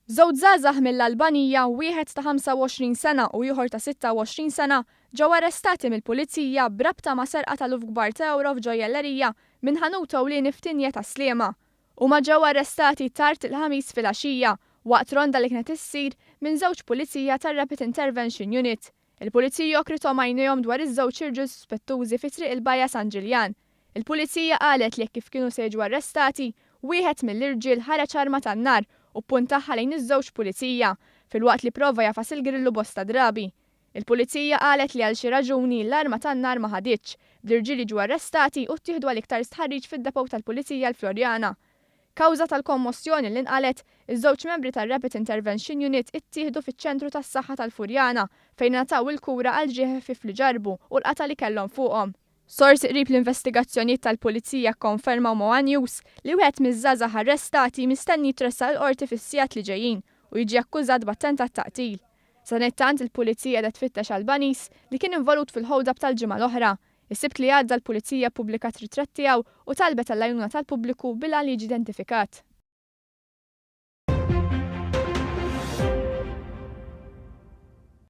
Żewġ żgħażagħ mill-Albanija, wieħed ta' 25 sena u ieħor ta' 26 sena, ġew arrestati mill-Pulizija b'rabta ma' serqa ta' eluf kbar ta' ewro f'ġojjellerija minn ħanut ewlieni f'Tinja Tas-Sliema. Huma ġew arrestati tard il-Ħamis filgħaxija waqt ronda li kienet issir minn żewġ pulizija tar-Rapid Intervention Unit. Il-Pulizija għokrithom għajnejhom dwar iż-żewġ irġiel suspettużi fi Triq il-Bajja San Ġiljan. Il-Pulizija qalet li hekk kif kienu se jiġu arrestati, wieħed mill-irġiel ħareġ arma tan-nar u ppuntaha lejn iż-żewġ pulizija, filwaqt li prova jagħfas il-grillu bosta drabi. Il-Pulizija qalet li għal xi raġuni l-arma tan-nar ma ħaditx, bl-irġiel jiġu arrestati u ttieħdu għal iktar stħarriġ fid-depot tal-Pulizija l-Floriana. Kawża tal-kommossjoni li nqalgħet, iż-żewġ membri tar-Rapid Intervention Unit ittieħdu fiċ-Ċentru tas-Saħħa tal-Furjana fejn ingħataw il-kura għal ġrieħi ħfief li ġarrbu u l-qatgħa li kellhom fuqhom. Sorsi qrib l-investigazzjonijiet tal-Pulizija kkonfermaw ma' one News li wieħed miż-żgħażagħ arrestati mistenni jitressaq il-Qorti fis-sigħat li ġejjin u jiġi akkużat b'attentat ta' qtil. Sadanittant il-Pulizija qiegħda tfittex Albaniż li kien involut fil-hold-up tal-ġimgħa l-oħra. Is-Sibt li għadda l-Pulizija ppubblikat ritratt tiegħu u talbet għall-għajnuna tal-pubbliku bil-għan li jiġi identifikat.